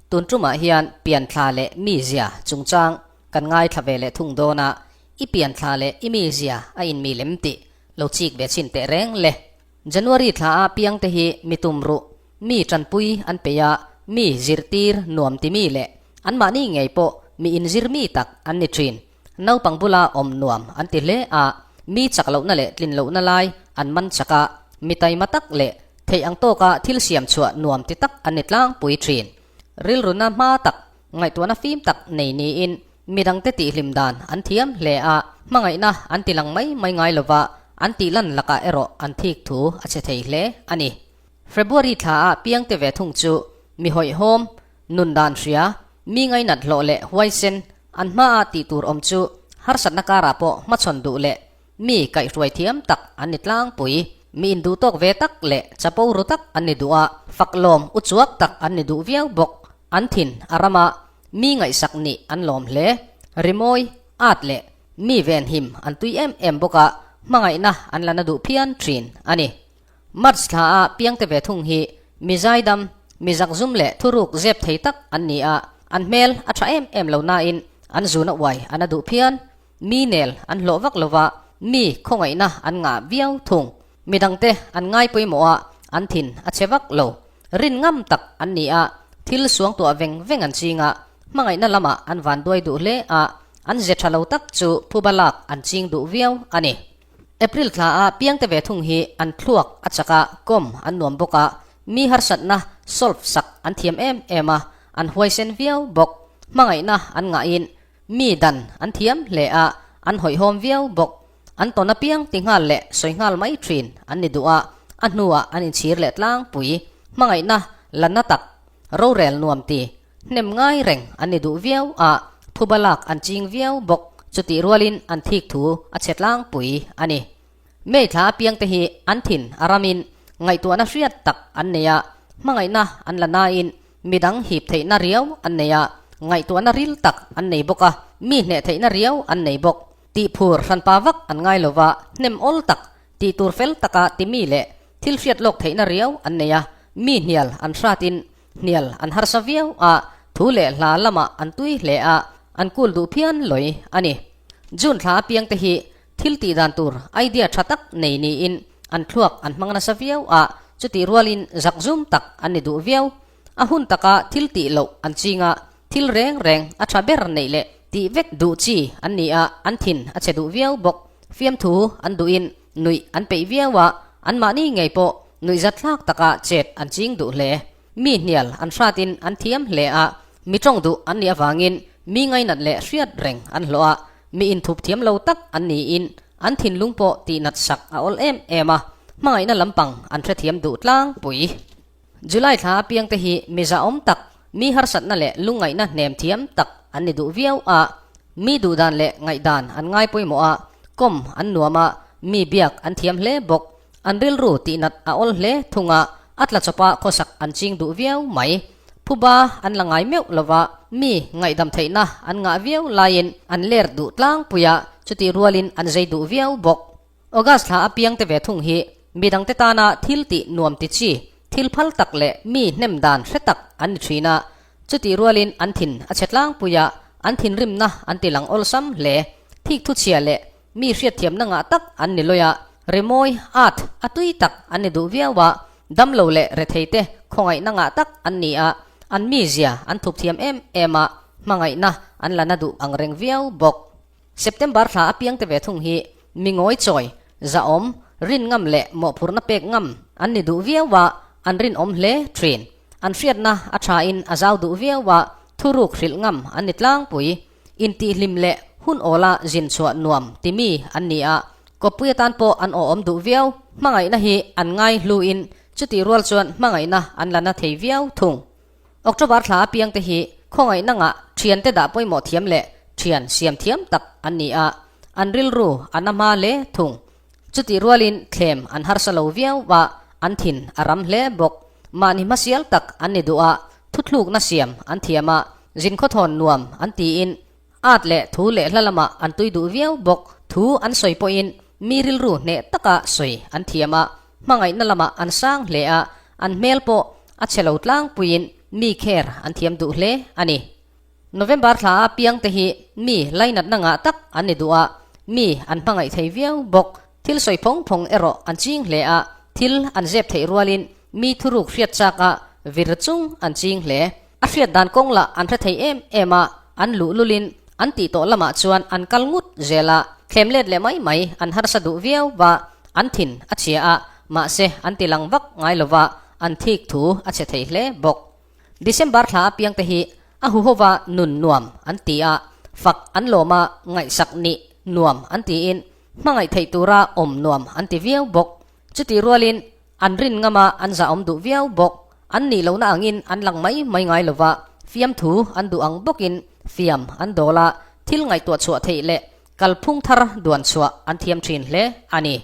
Tun tumah hian pianthla leh mizia chungchang kan ngaithla ve leh thung dawn a, i pianthla leh i mizia a inmi lem tih lo chik ve chhin teh reng le. January thla a piangte hi mi tumruh, mi tanpui an peih a, mi zirtir nuam ti mi leh anmahni ngei pawh mi inzir mi tak an ni thin. Naupang bula awm nuam an ti hle a, mi chak lohna leh tlin lohna lai an man chak a, mi taima tak leh theih ang tawka thil siam chhuah nuam ti tak an ni tlangpui thin. Rilruna hma tak, ngaihtuahna fim tak nei niin midangte tihhlim dan an thiam hle a, hmangaihna an ti lang mai mai ngai lova, an tih lan lakah erawh an thik thu a che thei hle a ni. February thla a piangte ve thung chu mi hawihhawm, nun dan hria, mi ngainat hlawh leh huaisen an hmaa tih tur awm chu harsatna karah pawh hmachhawn duh leh mi kaihhruai thiam tak an ni tlangpui. Mi induh tawk ve tak leh chapo ru tak an ni duh a, faklawm uchuak tak an ni duh viau bawk. An thin a rama mi ngaihsak nih an lawm hle. Rimawi, at leh mi venhim an tui em em bawk a, hmangaihna an la na duh phian thin a ni. March thla a piangte ve thung hi mi zaidam, mi zakzum leh thuruk zep thei tak an ni a, an hmel a tha em em lo nain an zuna uai a na duh phian. Mi nel an hlawh vak lova mi khawngaihna an ngah viau thung. Midangte an ngai pawimawh a, an thin a chhe vak lo. Rin ngam tak an ni a, thil suangtuah veng veng an ching a, hmangaihna lamah an vanduai duh hle a, an ze tha lo tak chu phuba lak an ching duh viau a ni. April thla a piangte ve thung hi an thluak a chak a, kawm an nuam bawk a, mi harsatna solve sak an thiam em em a, an huaisen viau bawk. Hmangaihna an ngahin mi dan an thiam hle a, an hawihhawm viau bawk. An tawn apiang ti nghal leh sawi nghal mai thin an ni duh a, a hnuah an inchhir leh tlangpui. Hmangaihna la na tak, rorel nuam ti, hnem ngai reng an ni duh viau a, phuba lak an ching viau bawk, chutih rualin an thik thu a chhe tlangpui a ni. May thla apiangte hi an thin a ramin ngaihtuahna hriat tak an nei a, hmangaihna an la nain midang hip theihna riau an nei a, ngaihtuahna ril tak an nei bawk a, mi hneh theihna riau an nei bawk. Tihphur hranpa vak an ngai lo va, hnem awl tak, tihtur fel taka timi leh thil hriat lawk theihna riau an nei a, mi hnial an hratin hnial an harsa viau a, thu leh hla lamah an tui hle a, an kul duh phian lawi a ni. June thla apiangte hi thil tih dan tur idea tha tak nei niin an thluak an hmang nasa viau a, chutih rualin zakzum tak an ni duh viau. A hun taka thil tih loh an ching a, thil reng reng a tha ber neih leh tih vek duh chi an ni a, an thin a chhe duh viau bawk. Fiamthu an duhin nuih an peih viau a, anmahni ngei pawh nuihzatthlak taka chet an ching duh hle. Mi hnial an hratin an thiam hle a, mi tawng duh an nih avangin mi ngainat leh hriat reng an hlawh a, mi inthup thiam lo tak an niin an thinlung pawh tihnat sak a awl em em a, hmangaihna lampang an hrethiam duh tlangpui. July thla apiangte hi mi zahawm tak, mi harsatna leh lungngaihna hnem thiam tak an ni duh viau a. Mi duhdan leh ngaihdan an ngai pawimawh a, kawm an nuam a, mi biak an thiam hle bawk. An rilru tihnat a awl hle thung a, a tla chawpa khawsak an ching duh viau mai. Phuba an la ngai meuh lova, mi ngaihdam theihna an ngah viau laiin an ler duh tlangpui a, chutih rualin an zei duh viau bawk. August thla apiangte ve thung hi midangte tana thil tih nuam ti chi, thil phal tak leh mi hnem dan hre tak an ni thin a. Chutih rualin an thin a chhe tlangpui a, an thinrimna an ti lang awlsam hle. Thik thuchhia leh mi hriatthiamna ngah tak an ni lawi a, rimawi, art, a tui tak an ni duh viau a, damlo leh retheite khawngaihna ngah tak an ni a, an mizia an thup thiam em em a, hmangaihna an la na duh ang reng viau bawk. September thla apiangte ve thung hi mi ngawi chawi, zahawm, rin ngam leh mawhphurhna pek ngam an ni duh viau a, an rinawm hle thin. An hriatna a thain a zau duh viau a, thuruk hrilh ngam an ni tlangpui. Intihhlim leh hun awla zin chhuah nuam ti mi an ni a, kawppui atan pawh an awhawm duh viau. Hmangaihna hi an ngai hluin chutih rual chuan hmangaihna an la na thei viau thung. October thla apiangte hi khawngaihna ngah thiante dah pawimawh thiam leh thian siam thiam tak an ni a, an rilru a na hma hle thung. Chutih rualin thlem an harsa lo viau a, an thin a ram hle bawk. Mahni hmasial tak an ni duh a, thuthlukna siam an thiam a, zinkhawthawn nuam an tiin at leh thu leh hla lamah an tui duh viau bawk. Thu an sawi pawhin mi rilru hneh taka sawi an thiam a, hmangaihna lamah an sang hle a, an hmel pawh a chhe lo tlangpuiin mi care an thiam duh hle a ni. November thla a piangte hi mi lainatna ngah tak an ni duh a, mi an hmangaih thei viau bawk. Thil sawi phawng phawng erawh an ching hle a, thil an zep theih rualin mi thuruk hriat chak a vir chung an ching hle. A hriat dan kawng lah an hre thei em em a, an luh lulin an tih tawh lamah chuan an kal ngut zel a, thlem let leh mai mai an harsa duh viau va, an thin a chhia a, mahse an ti lang vak ngai lo va, an thik thu a chhe thei hle bawk. December thla apiangte hi a huhova nun nuam an ti a, fak an lawm a, ngaihsak nih nuam an tiin hmangaih theih tura awm nuam an ti viau bawk. Chutih rualin an rin ngam a, an zahawm duh viau bawk. An nih lohna angin an lang mai mai ngai lova, fiamthu an duh ang bawkin fiam an dawl a, thil ngaihtuah chhuah theih leh kalphung thar duan chhuah an thiam thin hle a ni.